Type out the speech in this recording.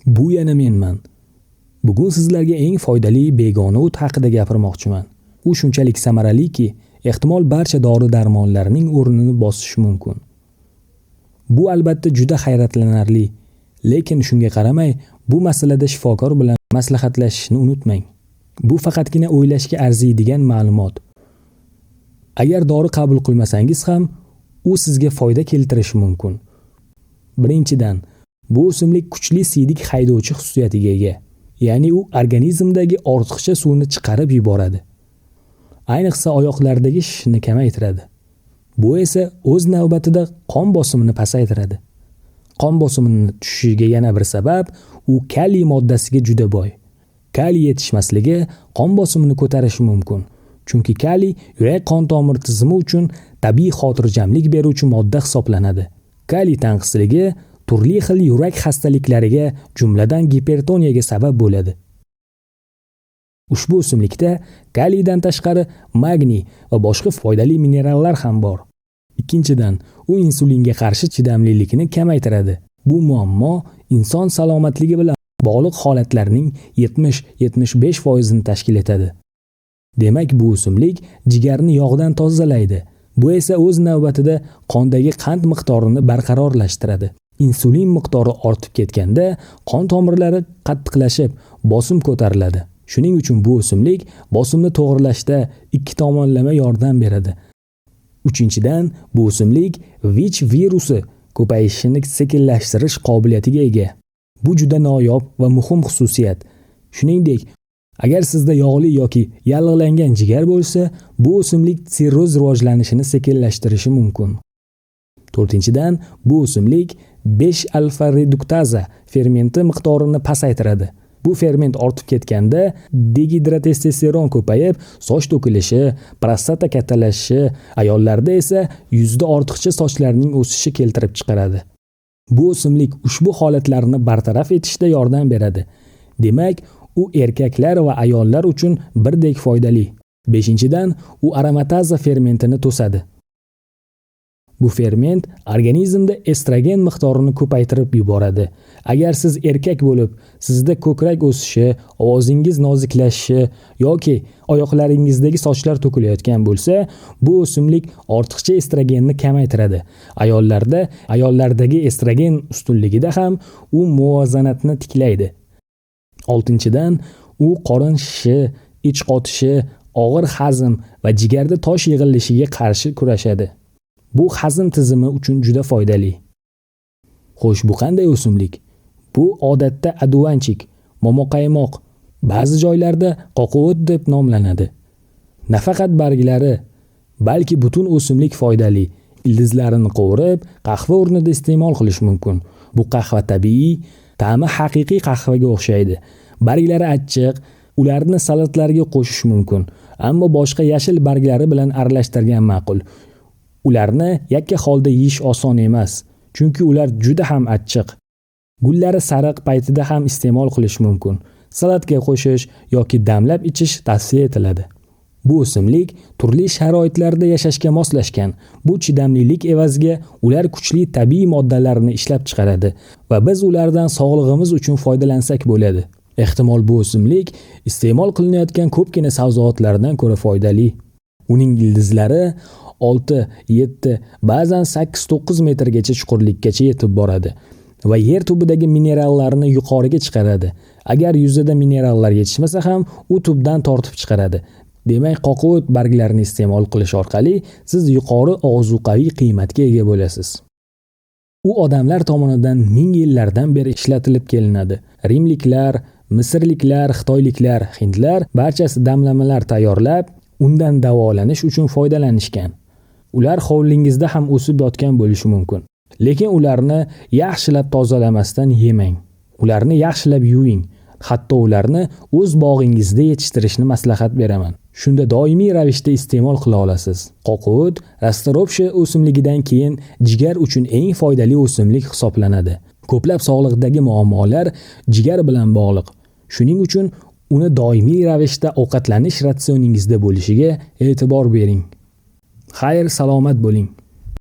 Bu yana menman. Bugun sizlarga eng foydali begona o't haqida gapirmoqchiman. U shunchalik samaraliki, ehtimol barcha dori-darmonlarning o'rnini bosishi mumkin. Bu albatta juda hayratlanarli, lekin shunga qaramay bu masalada shifokor bilan maslahatlashishni unutmang. Bu faqatgina o'ylashga arziydigan ma'lumot. Agar dori qabul qilmasangiz ham, u sizga foyda keltirishi mumkin. Birinchidan, bu o'simlik kuchli siydik haydovchi xususiyatiga ega. Ya'ni u organizmdagi ortiqcha suvni chiqarib yuboradi. Ayniqsa oyoqlardagi shishni kamaytiradi. Bu esa o'z navbatida qon bosimini pasaytiradi. Qon bosimini tushishiga yana bir sabab, u kaliy moddasiga juda boy. Kaliy yetishmasligi qon bosimini ko'tarishi mumkin. Chunki kaliy yurak qon tomir tizimi uchun tabiiy xotirjamlik beruvchi modda hisoblanadi. Kaliy tanqisligi turli xil yurak xastaliklariga, jumladan gipertoniyaga sabab bo'ladi. Ushbu o'simlikda kaliydan tashqari magniy va boshqa foydali minerallar ham bor. Ikkinchidan, u insulinga qarshi chidamlilikni kamaytiradi. Bu muammo inson salomatligi bilan bog'liq holatlarning 70-75% tashkil etadi. Demak, bu o'simlik jigarni yog'dan tozalaydi. Bu esa o'z navbatida qondagi qand miqdorini barqarorlashtiradi. Insulin miqdori ortib ketganda qon tomirlari qattiqlashib, bosim ko'tariladi. Shuning uchun bu o'simlik bosimni to'g'rilashda ikki tomonlama yordam beradi. Uchinchidan, bu o'simlik VICH virusi ko'payishini sekinlashtirish qobiliyatiga ega. Bu juda noyob va muhim xususiyat. Shuningdek, agar sizda yog'li yoki yallig'langan jigar bo'lsa, bu o'simlik sirroz rivojlanishini sekinlashtirishi mumkin. To'rtinchidan, bu o'simlik 5 alfa reduktaza fermenti miqdorini pasaytiradi. Bu ferment ortib ketganda degidrotestosteron ko'payib, soch to'kilishi, prostata kattalashishi, ayollarda esa yuzda ortiqcha sochlarning o'sishi keltirib chiqaradi. Bu o'simlik ushbu holatlarni bartaraf etishda yordam beradi. Demak, u erkaklar va ayollar uchun birdek foydali. Beshinchidan, u aromataza fermentini to'sadi. Bu ferment organizmda estrogen miqdorini ko'paytirib yuboradi. Agar siz erkak bo'lib, sizda ko'krak o'sishi, ovozingiz noziklashishi yoki oyoqlaringizdagi sochlar to'kilayotgan bo'lsa, bu o'simlik ortiqcha estrogenni kamaytiradi. Ayollardagi estrogen ustunligida ham u muvozanatni tiklaydi. Oltinchidan, u qorin shishi, ich qotishi, og'ir hazm va jigarda tosh yig'ilishiga qarshi kurashadi. Bu hazm tizimi uchun juda foydali. Xo'sh, bu qanday o'simlik? Bu odatda aduvanchik, momoqaymoq, ba'zi joylarda qoqo'ot deb nomlanadi. Nafaqat barglari, balki butun o'simlik foydali. Ildizlarini qovurib, qahva o'rnida iste'mol qilish mumkin. Bu qahva tabiiy, ta'mi haqiqiy qahvaga o'xshaydi. Barglari achchiq, ularni salatlarga qo'shish mumkin, ammo boshqa yashil barglari bilan aralashtirgan ma'qul. Ularni yakka holda yeyish oson emas, chunki ular juda ham achchiq. Gullari sariq paytida ham iste'mol qilish mumkin. Salatga qo'shish yoki damlab ichish tavsiya etiladi. Bu o'simlik turli sharoitlarda yashashga moslashgan. Bu chidamlilik evaziga ular kuchli tabiiy moddalarni ishlab chiqaradi va biz ulardan sog'lig'imiz uchun foydalansak bo'ladi. Ehtimol bu o'simlik iste'mol qilinayotgan ko'pgina sabzavotlardan ko'ra foydali. Uning ildizlari 6, 7, ba'zan 8-9 metrgacha chuqurlikkacha yetib boradi va yer tubidagi minerallarni yuqoriga chiqaradi. Agar yuzada minerallar yetishmasa ham, u tubdan tortib chiqaradi. Demak, qoqo'ot barglarini iste'mol qilish orqali siz yuqori ozuqaviy qiymatga ega bo'lasiz. U odamlar tomonidan ming yillardan beri ishlatilib kelinadi. Rimliklar, misrliklar, xitoyliklar, hindlar barchasi damlamalar tayyorlab, undan davolanish uchun foydalanishgan. Ular hovlingizda ham o'sib yotgan bo'lishi mumkin. Lekin ularni yaxshilab tozalamasdan yemang. Ularni yaxshilab yuving. Hatto ularni o'z bog'ingizda yetishtirishni maslahat beraman. Shunda doimiy ravishda iste'mol qila olasiz. Qoqo'ot rastoropsha o'simligidan keyin jigar uchun eng foydali o'simlik hisoblanadi. Ko'plab sog'liqdagi muammolar jigar bilan bog'liq. Shuning uchun uni doimiy ravishda ovqatlanish ratsioningizda bo'lishiga e'tibor bering. Xayr, salomat bo'ling.